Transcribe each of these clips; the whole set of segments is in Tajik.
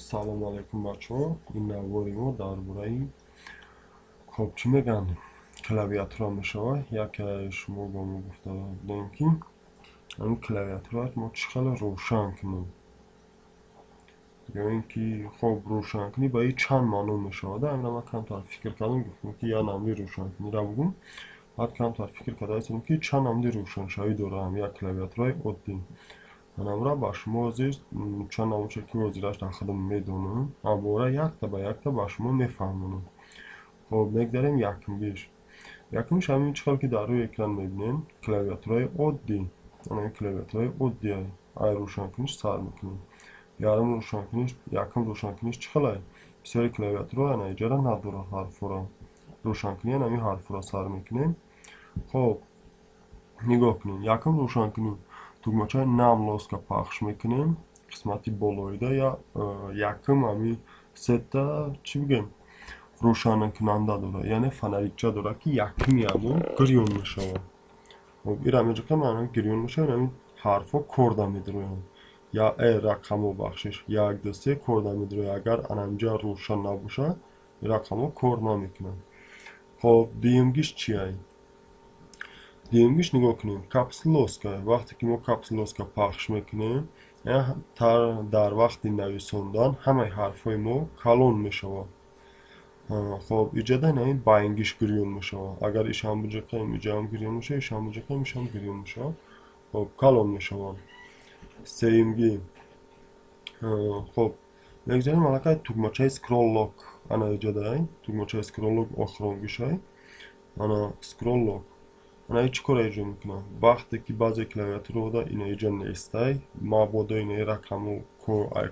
Салому алайкум, бачаҳо. Ин навори мо дар бораи, хоб, чӣ мегӯянд, клавиатура мешавад. Яке шумо ба мо гуфта будем, ки ҳамин клавиатура мо чӣ хеле рӯшан кунем, ё ин ки, хоб, рӯшанкунӣ ба ин чанд маъно мешавад. Ҳамина ман камтар фикр кардам, гуфтам, ки як намуди рӯшанкуниро бугӯм. Баъд камтар фикр карда истодам, ки чанд намуди рӯшаншавӣ дорад ҳам як клавиатураи оддӣ. Манамра ба шумо ҳозир чанд намудше, ки ҳозираш дар худам медонам, ҳамвора якта ба якта ба шумо мефаҳмонам. Хоб, мегзарем якумгиш. Якумиш ҳамин чӣ хел ки дар рӯи экран мебинем, клавиатураи оддӣ. Ана ин клавиатураи оддӣ, ай рӯшанкуниш сар мекунем. Ярум рӯшанкуниш, якум рӯшанкуниш чӣ хелай? Бисёри клавиатура ана иҷара надорад ҳарфҳоро. Рӯшанкунӣ ана ҳамин ҳарфҳоро сар мекунем. Хоб, нигоҳ кунем. Якум рӯшанкунӣ: тугмачаи Num Lock а пахш мекунем. Қисмати болоида я якум ҳамин сета, чӣ бигӯем, рӯшанкунанда дорад, яъне фонарикча дорад, ки якуми ҳамон гирён мешавад. Хоб, ира меҷиқам, ана гирён мешавад, ҳамин ҳарфҳо корда медироянд. Я рақамҳо, бахшиш, як, ду, се корда медирояд. Агар анамҷа рӯшан набошад, рақамҳо кор намекунанд. Хоб, дуюмгиш чиай? Дуюмгиш нигоҳ кунем, Caps Lock. Вақте ки мо Caps Lock пахш мекунем, дар вақти нависондан ҳамаи ҳарфҳои мо калон мешавад. Хоб, иҷода ин байнгиш гирён мешавад. Агар ишам биҷиқем, иҷаам гирён мешавад, ишам биҷиқем, ишам гирён мешавад. Хоб, калон мешаванд. Сеюмги, хоб, мегзарем аллакай тугмачаи Scroll Lock. Ана иҷодай тугмачаи Scroll Lock, охиронгишай. Ана Scroll Lock. Ана ин чӣ кора иҷро мекунад? Вақте ки баъзе клавиатураҳода ина иҷа нестай, мабодо инаи рақаму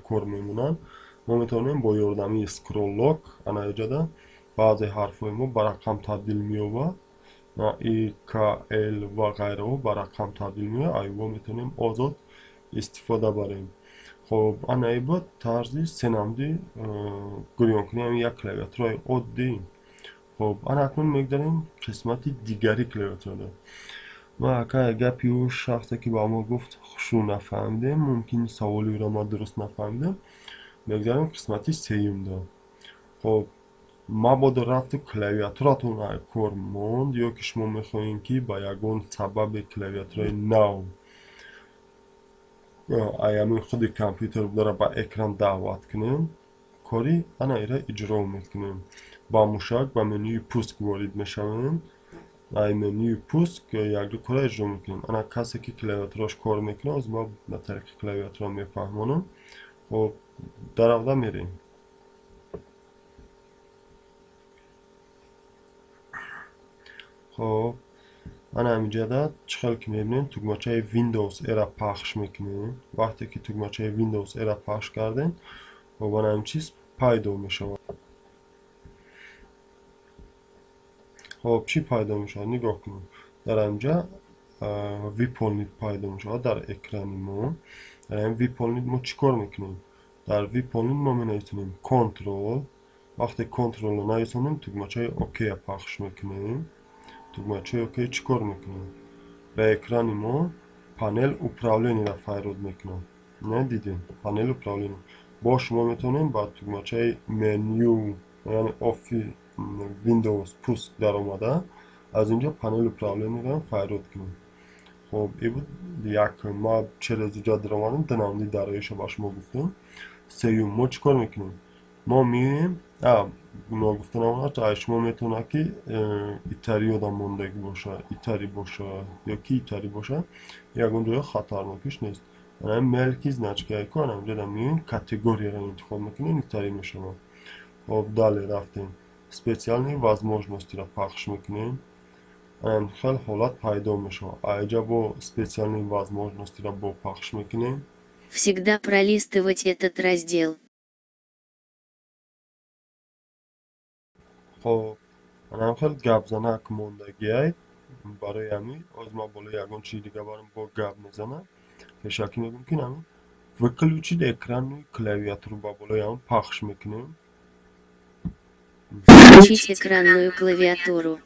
кор мемонанд, мо метавонем бо ёрдамии Scroll Lock ана иҷода баъзе ҳарфҳои мо ба рақам табдил меёбад. И, К, Л ва ғайраҳо ба рақам табдил меёбад, айво метавонем озод истифода барем. Хоб, ана ин буд тарзи сенамуди гирёнкунӣ ҳамин як клавиатураи оддӣ. Хоб, ана акнун мегзарем қисмати дигари клавиатурада. Ма ака гапи ӯ шахсе, ки ба мо гуфт, хушу нафаҳмидем, мумкин саволи ӯро ман дуруст нафаҳмидем. Мегзарем қисмати сеюмда. Хоб, мабодо рафту клавиатуратон кор монд, ё ки шумо мехоҳем, ки ба ягон сабаби клавиатураи нав аями худи компютер будара ба экран даъват кунем, кори ана ира иҷро мекунем. Ба мушак ба менюи «Пуск» ворид мешавем. Ай менюи «Пуск» якду кора иҷро мекунем. Ана касе, ки клавиатураш кор мекунад, оз ма ба тариқи клавиатура мефаҳмонам. Хоб, даравда мерем. Хоб, ана ҳаминҷода чӣ хел ки мебинем, тугмачаи Windows R пахш мекунем. Вақте ки тугмачаи Windows R пахш кардем, хоб, ана ҳамин чиз пайдо мешавад. Хоб, чӣ пайдо мешавад? Нигоҳ кунед, дар ҳаминҷа «Выполнить» пайдо мешавад дар экрани мо. Дар ҳамин «Выполнить» мо чӣ кор мекунем? Дар «Выполнить» мо менависонем Control. Вақте Control-ро нависонем, тугмачаи ОК пахш мекунем. Тугмачаи ОК чӣ кор мекунад? Ба экрани мо панель управления ро файрод мекунад. Не дидем панель управления? Бо шумо метавонем ба тугмачаи меню, яъне офи Windows, «Пуск» даромада, аз инҷо панель управления ро файрод кунем. Хоб, ин буд як. Ма через иҷа даромадем, ду намуди дароиша ба шумо гуфтем. Сеюм, мо чӣ кор мекунем? Мо меоем, ногуфта намонад, ай шумо метавонад, ки итари ёдам мондагӣ боша, итари боша ё ки итари боша, ягон ҷоя хатарнокиш нест. Ана мелкий значки айко, ана инҷода меоем, категорияро интихоб мекунем, итари мешавад. Хоб, далее рафтем, «Специальные возможности» ро пахш мекунем. Ана хел ҳолат пайдо мешавад. Аиҷа бо «Специальные возможности» ро бо пахш мекунем. Всегда пролистывать этот раздел. Хоб, анам хел гапзанак мондагиай. Барои ҳамин оз ман болои ягон чизи дига барам, бо гап мезанам. Пешакӣ мегӯм, ки ҳамин «Выключить экранную клавиатуру» ба болои ҳамон пахш мекунем. Включить экранную клавиатуру.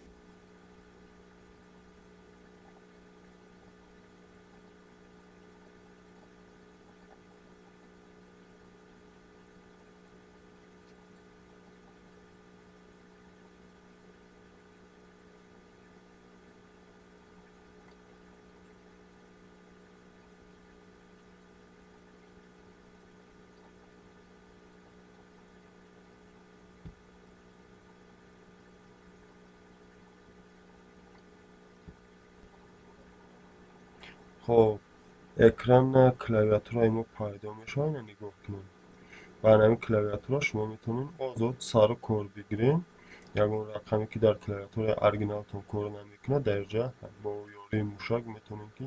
Хоб, экран клавиатураи мо пайдо мешавад, ина нигоҳ кунед. Ба ҳамин клавиатура шумо метавонед озод сару кор бигиред. Ягон рақаме ки дар клавиатураи оригиналтон кор намекунад, дар инҷа бо ёрии мушак метавонед ки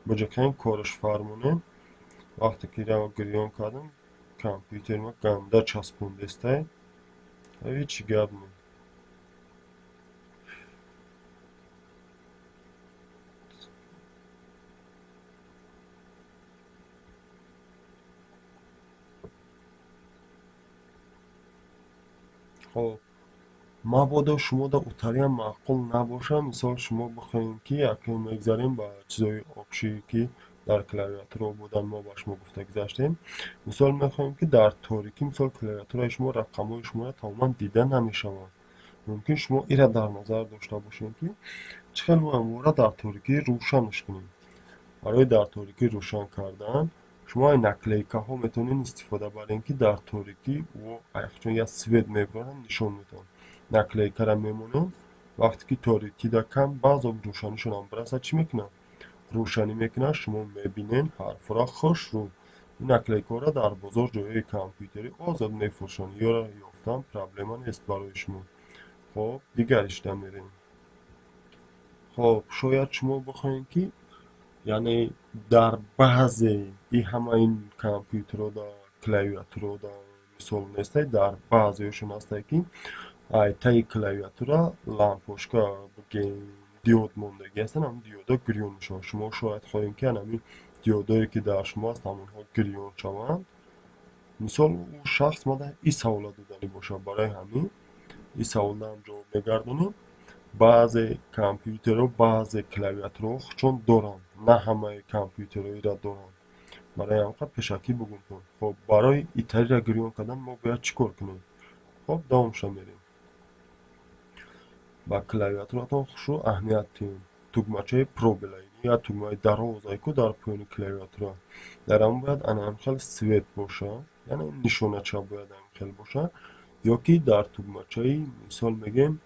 биҷақем, кораш фармонед. Вақте ки ира гирён кардам, компютери ма ганда часпондестай, ҳеҷ гап не. Хоб, мабодо шумо да утариам маъқул набошад, мисол шумо бихоҳем ки акнун мегзарем ба чизои общие, ки дар клавиатура будан мо ба шумо гуфта гузаштем. Мисол мехоҳем ки дар торикӣ, мисол, клавиатураи шумо рақамҳои шуморо тамоман дида намешаванд. Мумкин шумо ира дар назар дошта бошед, ки чӣ хел мо амвора дар торикӣ рӯшанаш кунем. Барои дар торикӣ рӯшан кардан шумо ай наклейкаҳо метавонед истифода барем, ки дар торикӣ чун як свет мебаранд, нишон медиҳанд. Наклейкара мемонем, вақте ки торикида кам баъзо рӯшанишонам бирасад, чӣ мекунад? Рӯшанӣ мекунад, шумо мебинед ҳарфро хушрӯ. Ин наклейкаҳоро дар бозор ҷойҳои компютерӣ озод мефурӯшанд, ёро ёфтан проблема нест барои шумо. Хоб, дигар ишта мерем. Хоб, шояд шумо бихоҳед ки, яъне дар баъзе и ҳама ин компютерода клавиатурода мисол нестай, дар баъзеҳошон ҳастай, ки ай таи клавиатура лампочка бигем, диод мондагӣ ҳастанд, ҳамин диодо гирён мешаванд. Шумо шояд хоҳем ки ҳамин диодое ки дар шумо аст, ҳамонҳо гирён шаванд. Мисол, ӯ шахс мада ин савола доданӣ бошад, барои ҳамин ин саволдаам ҷавоб мегардонем. Баъзе компютерҳо, баъзе клавиатураҳо худшон доранд, на ҳамаи компютерҳоира доранд. Барои ҳамин пешакӣ бугумтон. Хоб, барои итариро гирён кардан мо бояд чӣ кор кунем? Хоб, давомша мерем. Ба клавиатуратон хушрӯ аҳамият диҳем. Тугмачаи пробела, я тугмаи дарозае ку дар поёни клавиатура, дар ҳамон бояд ана ҳамин хел свет бошад, яъне нишонача бояд ҳамин хел бошад, ё ки дар тугмачаи, мисол мегем,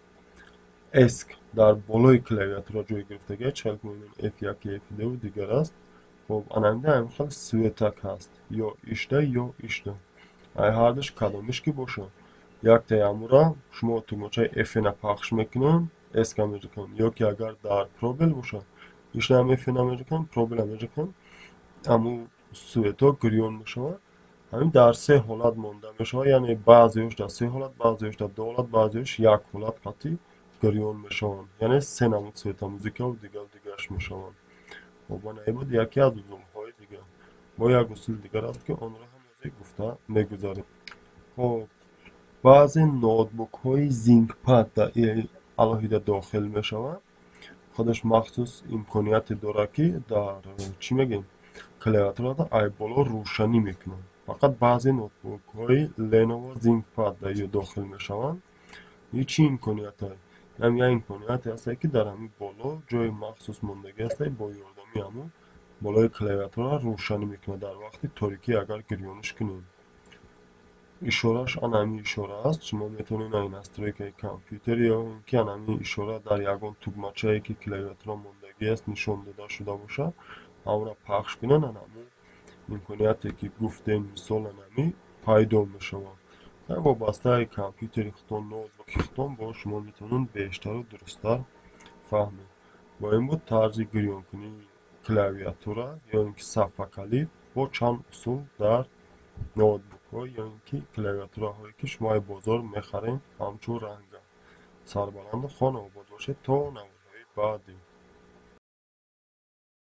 Esc дар болои клавиатура ҷой гирифтагиа, чӣ хел ки мебинем, F1, F2 дигар аст. Хоб, ана ҳамин ҳамин хел светак ҳаст, ё ишда, ё ишда, ай ҳардуш кадомиш ки бошад, яктаи амура шумо тугмачаи Fn пахш мекунем, Esc меҷакунем, ё ки агар дар пробел бошад, ишдаам Fn меҷакунем, пробел меҷакунем, аму светҳо гирён мешавад. Ҳамин дар се ҳолат монда мешавад, яъне баъзеҳош дар се ҳолат, баъзеҳош дар ду ҳолат, баъзеҳош як ҳолат қатъӣ гирён мешаванд, яъне се намуд света, музикаву дигару дигараш мешаванд. Хоб, ана ин буд яке аз усулҳои дигар. Бо як усули дигар аст, ки онро ҳам ҳозир гуфта мегузарем. Хоб, баъзе ноутбукҳои ThinkPad алоҳида дохил мешаванд, худаш махсус имконияте дорад, ки дар, чӣ мегӯем, клавиатурада ай боло рӯшанӣ мекунад. Фақат баъзе ноутбукҳои Lenovo ThinkPad дохил мешаванд. Ин чӣ имкониятае? Ҳам як имконияте ҳастае, ки дар ҳамин боло ҷои махсус мондагӣ ҳастае, бо ёрдами ҳамон болои клавиатура рӯшанӣ мекунад дар вақти торикӣ агар гирёниш кунем. Ишорааш ана ҳамин ишора аст. Шумо метавонед ай настройкаи компютер ё ин ки ана ҳамин ишора дар ягон тугмачае ки клавиатура мондагӣ аст, нишон дода шуда бошад, ҳамонро пахш кунед, ана ҳамон имконияте ки гуфтем, мисол, ана ҳамин пайдо мешавад. Вобастаи компютери худтон, ноутбуки худтон бо шумо метавонед бештару дурусттар фаҳмед. Бо ин буд тарзи гирёнкунии клавиатура ё ин ки сафҳакалид бо чанд усул дар ноутбукҳо ё ин ки клавиатураҳое, ки шумо ай бозор мехаред ҳамчун ранга. Сарбаланду хонаобод бошед то наворҳои баъдӣ.